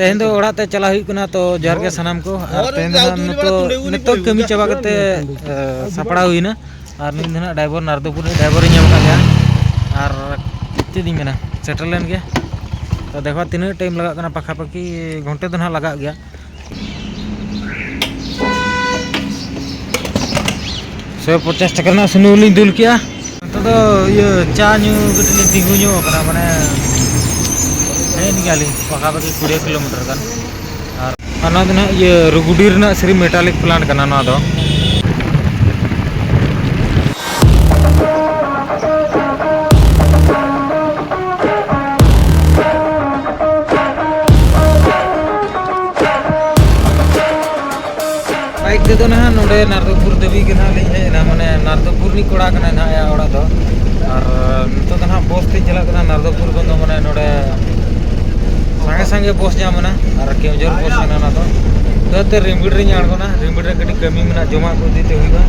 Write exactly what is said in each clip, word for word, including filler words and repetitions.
ᱛᱮᱦᱮᱧ ᱫᱚ ᱚᱲᱟᱜ ᱛᱮ ᱪᱟᱞᱟᱜ ᱦᱩᱭᱩᱜ ᱠᱟᱱᱟ, ᱛᱚ ᱡᱚᱦᱟᱨ ᱜᱮ ᱥᱟᱱᱟᱢ ᱠᱚ᱾ ᱟᱨ ᱛᱮᱦᱮᱧ ᱫᱚ ᱱᱟᱦᱟᱜ ᱱᱤᱛᱚᱜ, ᱱᱤᱛᱚᱜ ᱠᱟᱹᱢᱤ ᱪᱟᱵᱟ ᱠᱟᱛᱮ, ᱮ, ᱥᱟᱯᱲᱟᱣ ᱦᱩᱭᱱᱟ᱾ ᱟᱨ ᱱᱩᱭ ᱫᱚ ᱱᱟᱦᱟᱜ ᱰᱨᱟᱭᱵᱷᱟᱨ, ᱱᱟᱨᱫᱚᱯᱩᱨ ᱨᱤᱱᱤᱡ ᱰᱨᱟᱭᱵᱷᱟᱨ ᱤᱧ ᱧᱟᱢ ᱟᱠᱟᱫᱮᱭᱟ᱾ ᱟᱨ ᱪᱮᱫ ᱤᱧ ᱢᱮᱱᱟ, ᱥᱮᱴᱮᱨ ᱞᱮᱱ ᱜᱮ᱾ ᱛᱚ ᱫᱮᱠᱷᱟ ᱛᱤᱱᱟᱹᱜ ᱴᱟᱭᱤᱢ ᱞᱟᱜᱟᱜ ᱠᱟᱱᱟ, ᱯᱟᱠᱷᱟ ᱯᱟᱠᱤ ᱜᱷᱚᱱᱴᱮ ᱫᱚ ᱱᱟᱦᱟᱜ ᱞᱟᱜᱟᱜ ᱜᱮᱭᱟ᱾ ᱥᱚᱭ ᱯᱚᱪᱟᱥ ᱴᱟᱠᱟ ᱨᱮᱱᱟᱜ ᱥᱩᱱᱩᱢ ᱞᱤᱧ ᱫᱩᱞ ᱠᱮᱜᱼᱟ᱾ ᱱᱤᱛᱚᱜ ᱫᱚ ᱤᱭᱟᱹ ᱪᱟ ᱧᱩ ᱠᱟᱹᱴᱤᱡ ᱞᱤᱧ ᱛᱤᱸᱜᱩ ᱧᱚᱜ ᱟᱠᱟᱱᱟ, ᱢᱟᱱᱮ ᱦᱮᱡ ᱮᱱ ᱜᱮᱭᱟᱞᱤᱧ ᱯᱟᱠᱟ ᱯᱟᱠᱤ ᱠᱩᱲᱤ ᱠᱤᱞᱳᱢᱤᱴᱟᱨ ᱜᱟᱱ᱾ ᱟᱨ, ᱟᱨ ᱱᱚᱣᱟ ᱫᱚ ᱱᱟᱦᱟᱜ ᱤᱭᱟᱹ ᱨᱩᱜᱩᱰᱤ ᱨᱮᱱᱟᱜ ᱥᱨᱤ ᱢᱮᱴᱟᱞᱤᱠ ᱯᱞᱟᱱᱴ ᱠᱟᱱᱟ ᱱᱚᱣᱟ ᱫᱚ᱾ ᱵᱟᱭᱤᱠ ᱛᱮᱫᱚ ᱱᱟᱦᱟᱜ ᱱᱚᱰᱮ ᱱᱟᱨᱫᱚᱯᱩᱨ ᱫᱷᱟᱹᱵᱤᱡ ᱜᱮ ᱱᱟᱦᱟᱜ ᱞᱤᱧ ᱦᱮᱡ ᱮᱱᱟ, ᱢᱟᱱᱮ ᱱᱟᱨᱫᱚᱯᱩᱨ ᱨᱤᱱᱤᱡ ᱠᱚᱲᱟ ᱠᱟᱱᱟᱭ ᱱᱟᱦᱟᱜ ᱟᱭᱟᱜ ᱚᱲᱟᱜ ᱫᱚ᱾ ᱟᱨ ᱱᱤᱛᱚᱜ ᱫᱚ ᱱᱟᱦᱟᱜ ᱵᱚᱥ ᱛᱮᱧ ᱪᱟᱞᱟᱜ ᱠᱟᱱᱟ ᱱᱟᱨᱫᱚᱯᱩᱨ ᱠᱷᱚᱱ ᱫᱚ, ᱢᱟᱱᱮ ᱱᱚᱰᱮ ᱥᱟᱸᱜᱮ ᱥᱟᱸᱜᱮ ᱵᱚᱥ ᱧᱟᱢ ᱮᱱᱟ, ᱟᱨ ᱠᱮᱣᱡᱷᱚᱨ ᱵᱚᱥ ᱠᱟᱱᱟ ᱚᱱᱟ ᱫᱚ᱾ ᱛᱚ ᱛᱮ ᱨᱤᱢᱵᱤᱲ ᱨᱤᱧ ᱟᱬᱜᱚᱱᱟ, ᱨᱤᱢᱵᱤᱲ ᱨᱮ ᱠᱟᱹᱴᱤᱡ ᱠᱟᱹᱢᱤ ᱢᱮᱱᱟᱜᱼᱟ, ᱡᱚᱢᱟᱜ ᱠᱚ ᱤᱫᱤ ᱛᱮ ᱦᱩᱭᱩᱜᱼᱟ᱾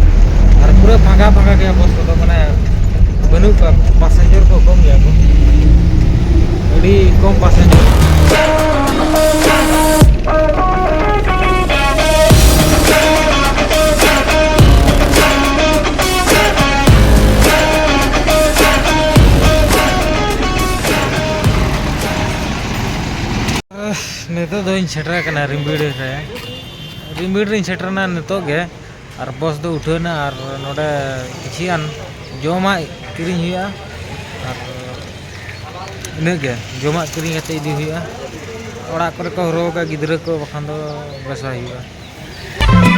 ᱟᱨ ᱯᱩᱨᱟᱹ ᱯᱷᱟᱸᱠᱟ ᱯᱷᱟᱸᱠᱟ ᱜᱮᱭᱟ ᱵᱚᱥ ᱠᱚᱫᱚ, ᱢᱟᱱᱮ ᱵᱟᱹᱱᱩᱜ ᱠᱚᱣᱟ, ᱯᱟᱥᱮᱧᱡᱚᱨ ᱠᱚ ᱠᱚᱢ ᱜᱮᱭᱟ ᱠᱚ, ᱟᱹᱰᱤ ᱠᱚᱢ ᱯᱟᱥᱮᱧᱡᱚᱨ᱾ ᱱᱤᱛᱚᱜ ᱫᱚᱧ ᱥᱮᱴᱮᱨ ᱟᱠᱟᱱᱟ ᱨᱤᱢᱵᱤᱲ ᱨᱮ᱾ ᱨᱤᱢᱵᱤᱲ ᱨᱤᱧ ᱥᱮᱴᱮᱨᱱᱟ ᱱᱤᱛᱚᱜ ᱜᱮ, ᱟᱨ ᱵᱚᱥ ᱫᱚ ᱩᱴᱷᱟᱹᱣᱱᱟ, ᱟᱨ ᱱᱚᱰᱮ ᱠᱤᱪᱷᱤ ᱜᱟᱱ ᱡᱚᱢᱟᱜ ᱠᱤᱨᱤᱧ ᱦᱩᱭᱩᱜᱼᱟ, ᱟᱨ ᱤᱱᱟᱹᱜ ᱜᱮ, ᱡᱚᱢᱟᱜ ᱠᱤᱨᱤᱧ ᱠᱟᱛᱮ ᱤᱫᱤ ᱦᱩᱭᱩᱜᱼᱟ᱾ ᱚᱲᱟᱜ ᱠᱚᱨᱮ ᱠᱚ ᱦᱚᱨᱦᱚ ᱟᱠᱟᱫ ᱜᱤᱫᱽᱨᱟᱹ ᱠᱚ, ᱵᱟᱠᱷᱟᱱ ᱫᱚ ᱵᱮᱥ ᱵᱟᱭ ᱦᱩᱭᱩᱜᱼᱟ᱾